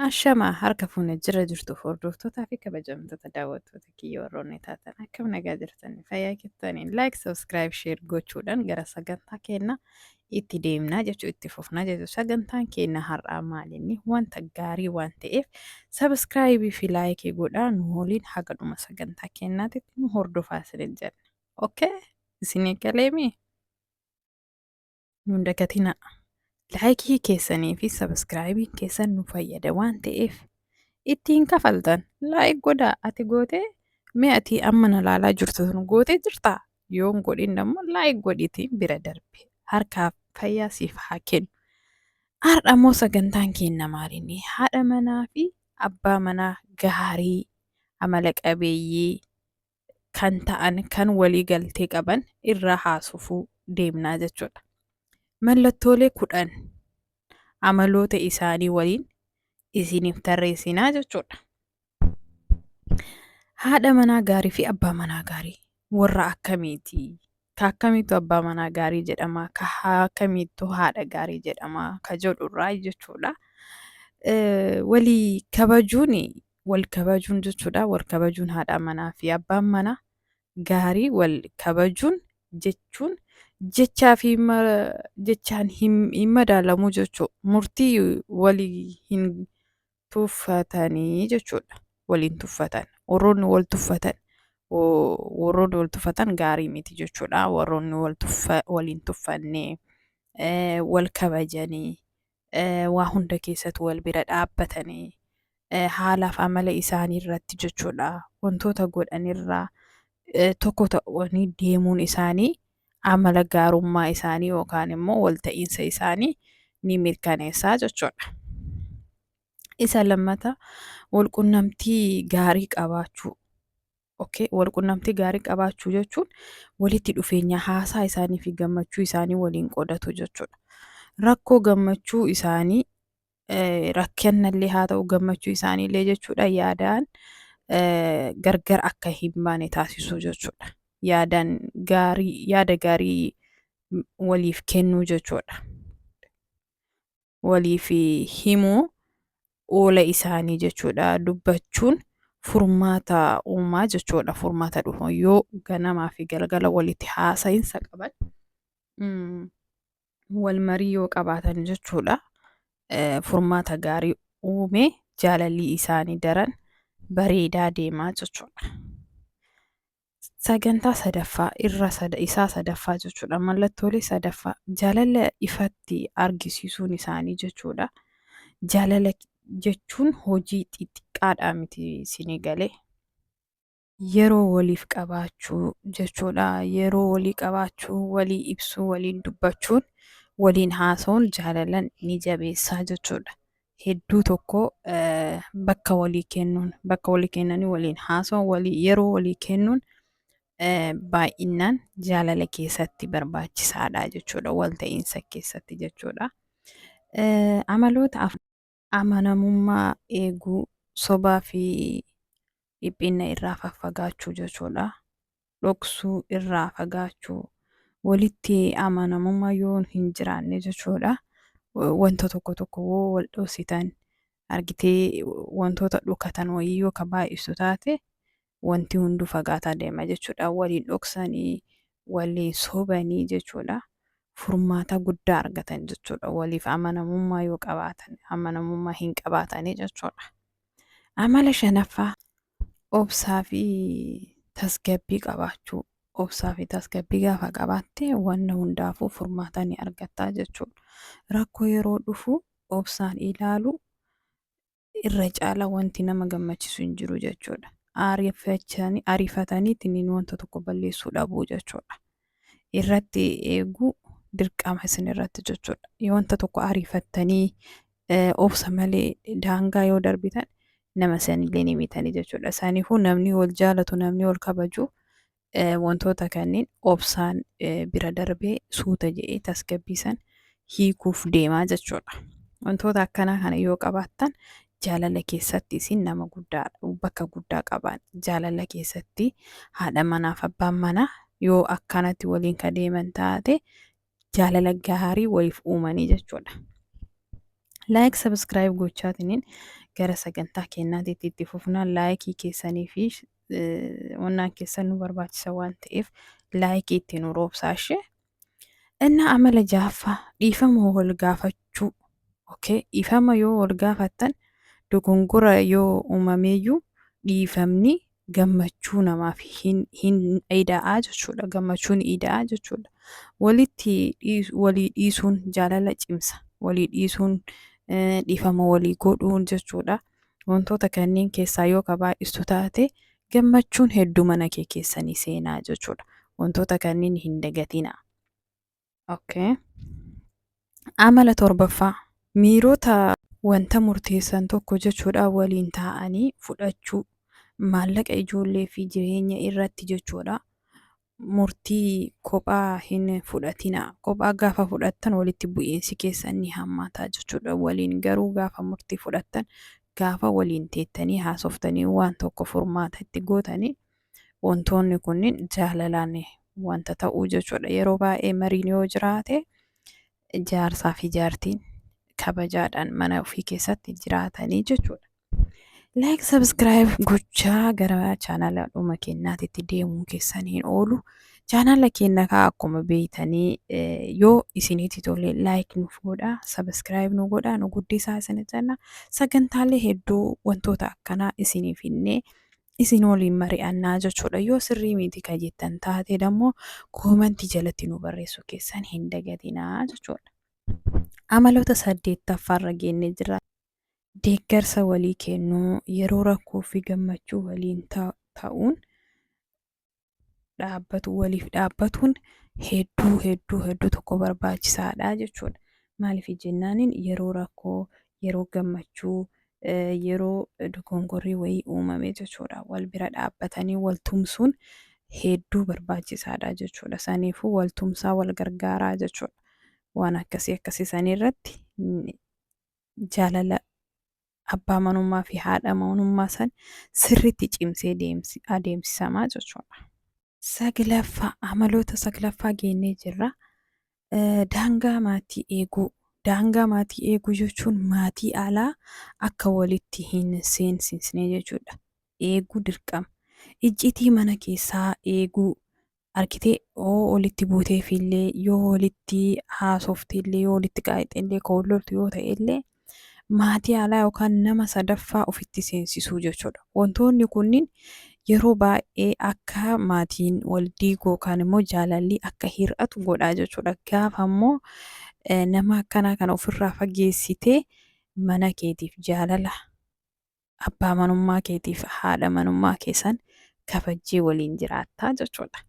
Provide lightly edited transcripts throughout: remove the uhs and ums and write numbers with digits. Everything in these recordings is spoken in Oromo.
Ashamaa harka fuune jira jirtu hordoftootaa fi kabajamtoota daawwattoota kiyya warroonni taatan akkam nagaa jirtanii fayyaa keessanii like subscribe share gochuudhaan gara sagantaa keenna itti deemnaa jechuu itti fufnaa jechuu sagantaan keenya har'aa maalinni wanta gaarii waan ta'eef subscribe fi like godhaa nu waliin haga dhuma sagantaa keenyaatti nu hordofaa isinin jenna. Okay isin eegaleemi? Nun dagatinaa. Laayikii keessanii fi sabiskiraayibiin keessan nu fayyada waan ta'eef ittiin kafaltan like godhaa. Ati gootee mee ati amma na laalaa jirtu sun gootee jirtaa? Yoo hin godhin ammoo like godhiitiin bira darbi. Harkaaf fayyaa siif haa kennu. Har'a immoo sagantaan keenya maalinni haadha manaa fi abbaa manaa gaarii amala qabeeyyii kan ta'an kan walii galtee qaban irraa haasofuu deemnaa jechuudha. Mallattoolee 10 amaloota isaanii waliin isiniif tarreessinaa jechuudha. Haadha manaa gaarii fi abbaa manaa gaarii warra akkamiiti? Ka akkamiitu abbaa manaa gaarii jedhama? Ka akkamiitu haadha gaarii jedhama? Ka jedhurraa jechuudha. Walii kabajuun wal kabajuun jechuudha. Wal kabajuun haadha manaa fi abbaan manaa gaarii wal kabajuun jechuun jechaa fi jechaan hin madaalamu jechuudha. Murtii walii hin tuffatanii jechuudha. Waliin tuffatan. Warroonni wal tuffatan warroonni wal tuffatan gaarii miti jechuudha. Warroonni wal tuffa waliin tuffanne wal kabajanii waa hunda keessatti wal bira dhaabbatanii haalaaf amala isaanii irratti jechuudha. Wantoota godhanirraa tokko ta'anii deemuun isaanii amala gaarummaa isaanii yookaan immoo walta'iinsa isaanii ni mirkaneessaa jechuudha. Isa lammata walqunnamtii gaarii qabaachuu. Okay, walqunnamtii gaarii qabaachuu jechuun walitti dhufeenya haasaa isaanii fi gammachuu isaanii waliin qoodatu jechuudha. Rakkoo gammachuu isaanii rakkannallee haa ta'u gammachuu isaaniillee jechuudha yaadaan gargar akka hin baane taasisuu jechuudha. Yaadaan gaarii yaada gaarii waliif kennuu jechuudha. Waliif himuu oola isaanii jechuudha. Dubbachuun furmaata uumaa jechuudha. Furmaata dhufu yoo ganamaa fi galgala walitti haasa'insa qaban wal marii yoo qabaatan jechuudha. Furmaata gaarii uumee jaalalli isaanii daran bareedaa deemaa jechuudha. Sagantaa sadaffaa irra isaa sadaffaa jechuudha. Mallattoolee sadaffaa jaalala ifatti argisiisuun isaanii jechuudha. Jaalala jechuun hojii xixiqqaadhaa miti isinii galee. Yeroo waliif qabaachuu jechuudha. Yeroo walii qabaachuu, walii ibsuu, waliin dubbachuun, waliin haasa'uun jaalala ni jabeessaa jechuudha. Hedduu tokko bakka walii kennuun, bakka walii kennanii waliin haasa'uun, walii yeroo walii kennuun baay'inaan jaalala keessatti barbaachisaadha jechuudha. Walta'iinsa keessatti jechuudha. Amaloota amanamummaa eeguu, sobaa fi dhiphina irraa faffagaachuu jechuudha. Dhoksuu irraa fagaachuu, walitti amanamummaa yoo hin jiraanne jechuudha. Wanta tokko tokko yoo wal dhoksitan argitee wantoota dhokatan wayii yoo ka baay'istu taate wanti hunduu fagaataa deema jechuudha. Waliin dhoksanii, waliin sobanii jechuudha. Furmaata guddaa argatan jechuudha. Waliif amanamummaa yoo qabaatan, amanamummaa hin qabaatanii jechuudha. Amala shanaffaa obsaa fi tasgabbii qabaachuu. Obsaa fi tasgabbii gaafa qabaatte wanna hundaafuu furmaata ni argatta jechuudha. Rakkoo yeroo dhufu obsaan ilaalu irra caala wanti nama gammachiisu hin jiru jechuudha. Ariifatanii wanta tokko balleessuu dhabuu jechuudha. Irratti eeguu dirqama isin irratti jechuudha. Yoo wanta tokko ariifattanii obsa malee daangaa yoo darbitan nama sanillee ni miitanii jechuudha. Saniifuu namni wal jaalatu namni wal kabaju wantoota kanneen obsaan bira darbee suuta jedhee tasgabbiisan hiikuuf deemaa jechuudha. Wantoota akkanaa kana yoo qabaattan jaalala keessatti isin nama guddaa bakka guddaa qaban jaalala keessatti haadha manaaf abbaan manaa yoo akkanatti waliin ka deeman taate jaalala gaarii waliif uumanii jechuudha. Like subscribe gochaatiniin Gara sagantaa keenyaatiitti itti fufnaa. Like keessanii fi wannaan keessan nu barbaachisa waan ta'eef like itti nu roobsaa ishee. Inni amala ja'affaa, dhiifama wal gaafachuu. Okay? Dhiifama yoo wal gaafattan, dogongora yoo uumameeyyuu, dhiifamni gammachuu namaaf hin ida'aa jechuudha. Gammachuun ida'aa jechuudha. Walitti walii dhiisuun jaalala cimsa. Walii dhiisuun, dhiifama walii godhuun jechuudha. Wantoota kanneen keessaa yoo ka baay'istu taate, gammachuun hedduu mana kee keessanii seenaa jechuudha. Wantoota kanneen hin dagatinaa. Okay. Amala torbaffaa, miirota wanta murteessan tokko jechuudha waliin taa'anii fudhachuu, maallaqa, ijoollee fi jireenya irratti jechuudha. Murtii kophaa hin fudhatina. Kophaa gaafa fudhattan walitti bu'iinsi keessan ni hammaata jechuudha. Waliin garuu gaafa murtii fudhattan, gaafa waliin teettanii haasoftanii waan tokko furmaata itti gootanii, wantoonni kunniin jaalalaan wanta ta'uu jechuudha. Yeroo baay'ee mariin yoo jiraate, jaarsaa fi jaartiin kabajaadhaan mana ofii keessatti jiraatanii jechuudha. Like, subscribe gochaa gara chaanala dhuma keenyaatitti deemuu keessan hin oolu. Chaanala keenya kaa akkuma beeytanii, yoo isinitti tole like nuuf godhaa, subscribe nu godhaa, nu guddisaa isin jenna. Sagantaalee hedduu wantoota akkanaa isiniif hinnee isin waliin mari'annaa jechuudha. Yoo sirrii miti ka jettan taate dammoo comment jalatti nu barreessuu keessan hin dagatinaa jechuudha. Amaloota saddeettaffaarra geennee jirra. Deeggarsa walii kennuu, yeroo rakkoo fi gammachuu waliin ta'uun dhaabbatu, waliif dhaabbatuun hedduu hedduu hedduu tokko barbaachisaadha jechuudha. Maaliif jennaaniin, yeroo rakkoo, yeroo gammachuu, yeroo dogongorrii wayii uumame jechuudha. Wal bira dhaabbatanii wal tumsuun hedduu barbaachisaadha jechuudha. Saniifuu wal tumsaa, wal gargaaraa jechuudha. Waan akkasii akkasii sanii irratti jaalala abbaa manummaa fi haadha manummaa san sirriitti cimsee adeemsisamaa jechuudha. Saglaffaa, amaloota saglaffaa geennee jirra. Daangaa maatii eeguu. Daangaa maatii eeguu jechuun maatii alaa akka walitti hin seensisne jechuudha. Eeguu dirqama. Iccitii mana keessaa eeguu. Argitee, yoo walitti buuteefillee, yoo walitti haasofteellee, yoo walitti qaayixellee, kan wal loltu yoo ta'ellee, maatii alaa yookaan nama sadaffaa ofitti seensisuu jechuudha. Wantoonni kunniin yeroo baay'ee akka maatiin wal diigu yookaan immoo jaalalli akka hir'atu godhaa jechuudha. Gaafa immoo nama akkanaa kana ofirraa fageessitee mana keetiif jaalala abbaa manummaa keetiif haadha manummaa keessan kabajjee waliin jiraattaa jechuudha.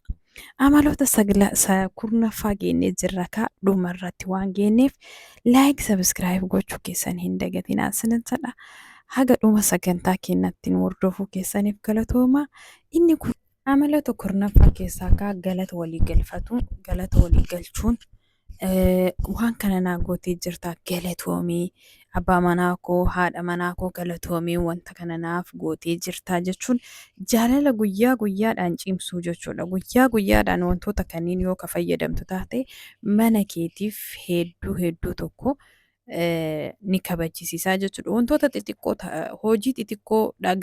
Amaloota 90ffaa geennee jirra kaa. Dhuma irratti waan geenneef like, subscribe gochuu keessan hin dagatinaa isinin jedha. Haga dhuma sagantaa keenyatti nu hordofuu keessaniif galatooma. Inni kun amaloota 10ffaa keessaa kaa galata walii galfatu, galata walii galchuun, waan kana naa gootee jirta, galatoomii, abbaa manaa koo, haadha manaa koo, galatoomii, wanta kana naaf gootee jirta jechuun jaalala guyyaa guyyaadhaan cimsuu jechuudha. Guyyaa guyyaadhaan wantoota kanneen yoo ka fayyadamtu taate, mana keetiif hedduu hedduu tokko ni kabachisiisaa jechuudha. Wantoota xixiqqoo, hojii xixiqqoodha,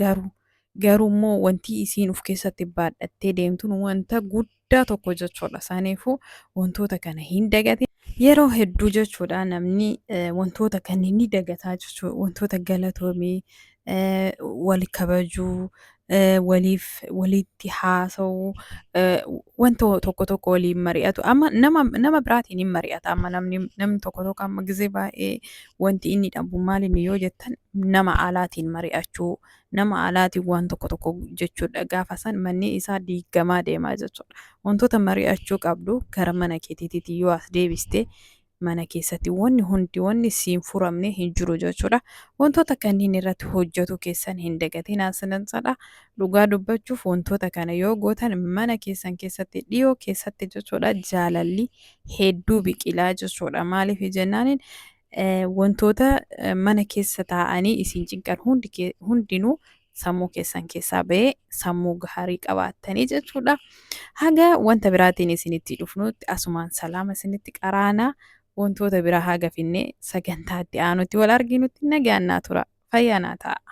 garuu immoo wanti isiin of keessatti baadhattee deemtuun wanta guddaa tokko jechuudha. Saniifuu wantoota kana hin dagatin. Yeroo hedduu jechuudha namni wantoota kanneen ni dagataa jechuudha. Wantoota galatoomii, wal kabajuu, waliif walitti haasa'uu, wanta tokko tokko waliin mari'atu. Amma nama biraatiin hin mari'ata. Amma namni tokko tokko amma gizee baay'ee wanti inni dhabu maal inni yoo jettan, nama alaatiin mari'achuu, nama alaatiin waan tokko tokko jechuudha. Gaafa san manni isaa diigamaa deemaa jechuudha. Wantoota mari'achuu qabdu gara mana keetiitti yoo as deebiste, mana keessatti wanni hundi, wanni siin furamne hin jiru jechuudha. Wantoota kanneen irratti hojjetu keessan hin dagatin asinansadha. Dhugaa dubbachuuf, wantoota kana yoo gootan mana keessan keessatti dhiyoo keessatti jechuudha jaalalli hedduu biqilaa jechuudha. Maaliif jennaaniin, wantoota mana keessa taa'anii isin cinqan hundinuu sammuu keessan keessaa ba'ee sammuu gaarii qabaattanii jechuudha. Haga wanta biraatiin isinitti dhufnutti asumaan salaama isinitti qaraanaa. Wantoota biraa haga finnee sagantaa itti aanutti wal arginutti nagaan naa tura. Fayyaa naa ta'a.